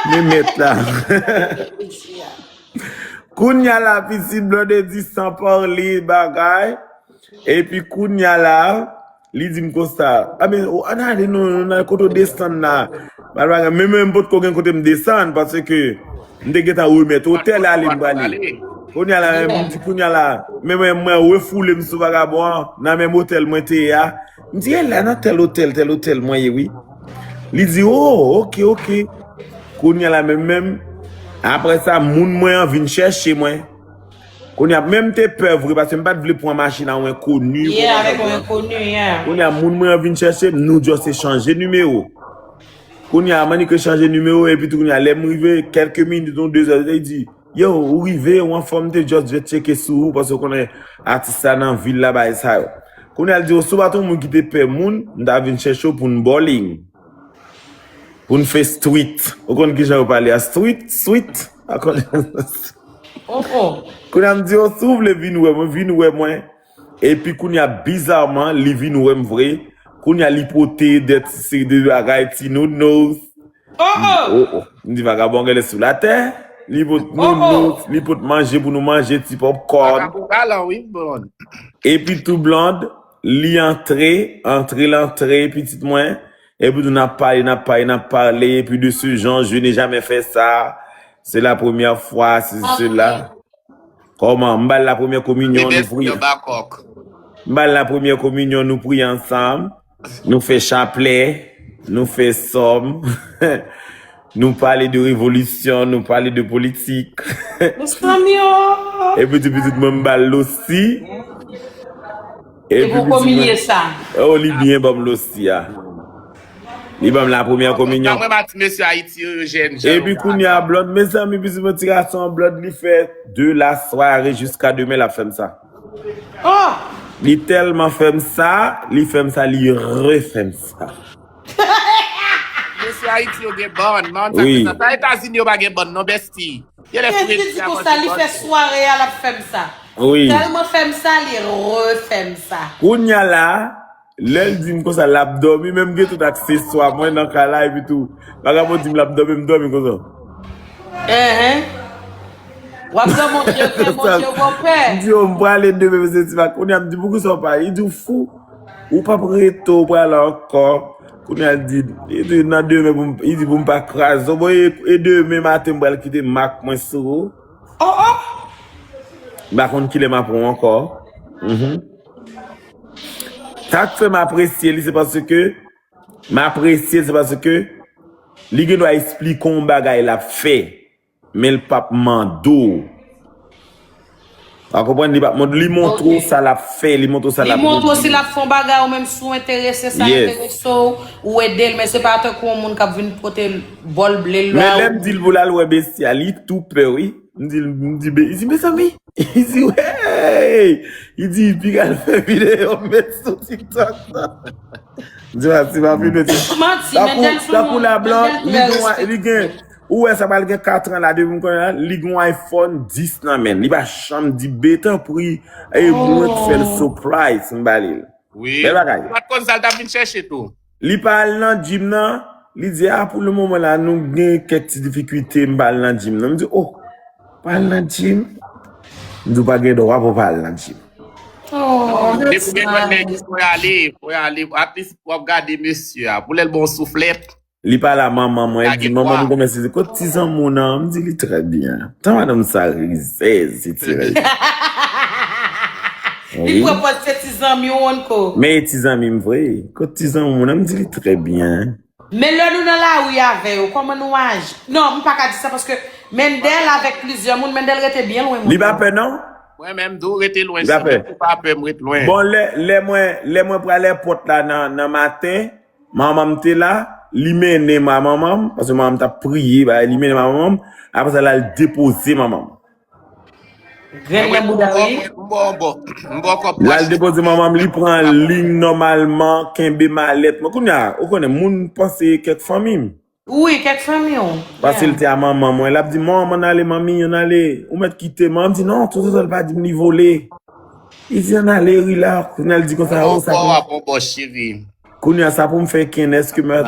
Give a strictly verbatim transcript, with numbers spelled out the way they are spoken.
Men mèt la. Kounye a la, pitit Blondedy san pale bagay. Epi kounye a la, li di m konsa, a men, o, ann ale, non, non, nan kote w desann la. Mal bagay, men mwen, m potko gen kote m desann, paske m te gentan remèt otèl ale, m prale. Kounye a la, m di, kounye a la, men mwen, mwen refoule m sou vagabon an, nan menm otèl mwen te ye a. M di, e la, nan tèl otèl, tèl otèl mwen ye, wi. Li di, o, oke, oke. Kounye a la, menm, menm, apre sa, moun mwen an vin chèche mwen. Kounye a, menm te pè vre, paske m pa t vle pran machin a yon enkoni. Yeah, avèk yon enkoni, yeah. Kounye a, moun mwen an vin chèche m, nou just chanje nimewo. Kounye a, m annik chanje nimewo, epi tou kounye a, lè m rive, kèlke minit, yon de zè, li di, yo, ou rive, ou anfòm, m te just vin tcheke sou ou, paske w konnen atis la nan vil la, bagay sa yo. Kounye a, l di, o, si w pa t yon moun ki te pè moun, m ta vin chèche w pou n bowling. Pou n fè street. Ou konn kijan yo pale a street? Street? Ou konn- Oh, oh. Kounye a m di, o, si w vle vin wè mwen, vin wè mwen. Epi kounye a, bizarman, li vin wè m vre. Kounye a, li pote de ti seri de bagay, ti nounos. Oh, oh. Oh, oh. M di, vagabon genlè sou latè. Li pot nounos, li pot manje pou nou manje, ti popcorn. Vagabon galan, wi, Blonde. Epi tou Blonde, li antre, antre, l antre, pitit mwen. Epi tou n ap pale, n ap pale, n ap pale. Epi de ce genre, je n'ai jamais fait ça. C'est la première fois, ceci, cela. Kòman? M ba l la premyè kominyon, nou priye. M ba l la premyè kominyon, nou priye ansanm. Nou fè chaplè, nou fè sòm. Nou pale de revolisyon, nou pale de politik. Mezanmi, oh. Epi ti pitit mwen, m ba l losi. Epi w kominye sa. Oh, li byen ban m losi a. Li ban m la premyè kominyon. Mwen, mati mesye Ayiti yo, yo jèn jan. Epi kounye a, Blonde, mezanmi, pitit mwen, ti gason Blonde, li fè de la soirée jusqu'à demain, l ap fè m sa. Oh. Li tèlman fè m sa, li fè m sa, li refè m sa. Mesye Ayiti yo gen bann, man, sa Wi. Fè sa. Sa Etazini yo pa gen bann, non, besti. Yo lè Kèt fredi ki di konsa, li fè sware a, l ap fè m sa. Wi. Tèlman fè m sa, li refè m sa. Kounye a la, lè l di m konsa, l ap dòmi, men m gen tout akseswa mwen nan kay la, epi tou, vagabon di m l ap dòmi, m dòmi konsa. Enhen. W ap dòmi, Bondye, fè Bondye w pè. M di, yo, m prale demen, mesye Timak. Kounye a, m di, poukisa w pa? Li di, w fou. Ou p ap rete, w prale ankò. Kounye a, li di, li di, nan demen, pou m, li di, pou m pa kraze w. Bon, e, e demen maten, m pral kite mak mwen sou ou. Oh, oh. M pa konn kilè m ap wè w ankò. Mhm. Sa k fè m apresye li, se paske, m apresye l, se paske li gen dwa esplike w yon bagay l ap fè, men l p ap mande w. Ou konprann? Li p ap mande, li montre w sa l ap fè, li montre w sa l Li ap montre w si redi. L ap fè yon bagay, ou menm si w enterese, sa Yes. enterese w, ou ede l, men se pa tankou yon moun k ap vin pote bòl ble l la. Men lè m di l pou l al wè besti a, li tou pè, wi. M di l, m di, be- li di, mezanmi. Li di, wey! Li di, piga l fè videyo, m met sou TikTok. M di, mati, m ap vin met sou. Manti, Tankou, Mendel sou tankou la blan, Mendel li trè gen, li gen, ou wè sa pral gen kat an la, depi m konnen la, li gen yon iPhone dis nan men l. Li pa janm di, be tanpri, e mwen k fè l surprise, m ba li l. Wi. Bèl bagay. Ou pa t konn sa l t ap vin chèche tou. Li pa al nan gym nan, li di, a, pou le moman la, nou gen kèk ti difikilte, m pa al nan gym nan. M di, oh, pa al nan gym? M di, ou pa gen dwa pou w pa al nan gym. Oh, Depi w gen jwenn nèg, fò y ale, fò y ale. At least w ap gade mesye a. Pou lè l bon souflèt. Li pale a manman mwen, li di, Lage manman m dwa. Kòmanse di, kote ti zanmi w nan? M di, li trè byen. Tan madanm sa rizèz, se ti rizèz. Li pran pòz se ti zanmi w, Onko. Men e ti zanmi m vre. Kote ti zanmi w nan? M di, li trè byen. Men lè nou nan lari avè yo, kòman nou aji? Non, m pa ka di sa paske Mendel avèk plizyè moun, Mendel rete byen lwen moun. Li pa pè, non? Mwen menm, tou rete lwen. Li pa pè. Ou pa pè, m ret lwen. Bon, lè, lè mwen, lè mwen pral èpòt la nan, nan maten, manman m te la, li mennen m a manman m, paske manman m t ap priye, bagay, li mennen m a manman m, apre sa, l al depoze manman m. Grenn nan bouda, wi. M bò, m bò, m bò kòb L al depoze manman m, li pran liy nòmalman, kenbe malèt mwen. Kounye a, ou konnen, moun panse kèk fanmi m. Wi, kèk fanmi w. Paske l te a manman mwen, l ap di, manman, ann ale, manmi, ann ale. Ou mèt kite m. Manman m di, non, tout sa l pa di m, li vole. Li di, ann ale, ri la. Kounye a, l di konsa, oh, sa Bon, pou bon, bon, cheri. Kounye a, sa pou m fè kenn, èske mwen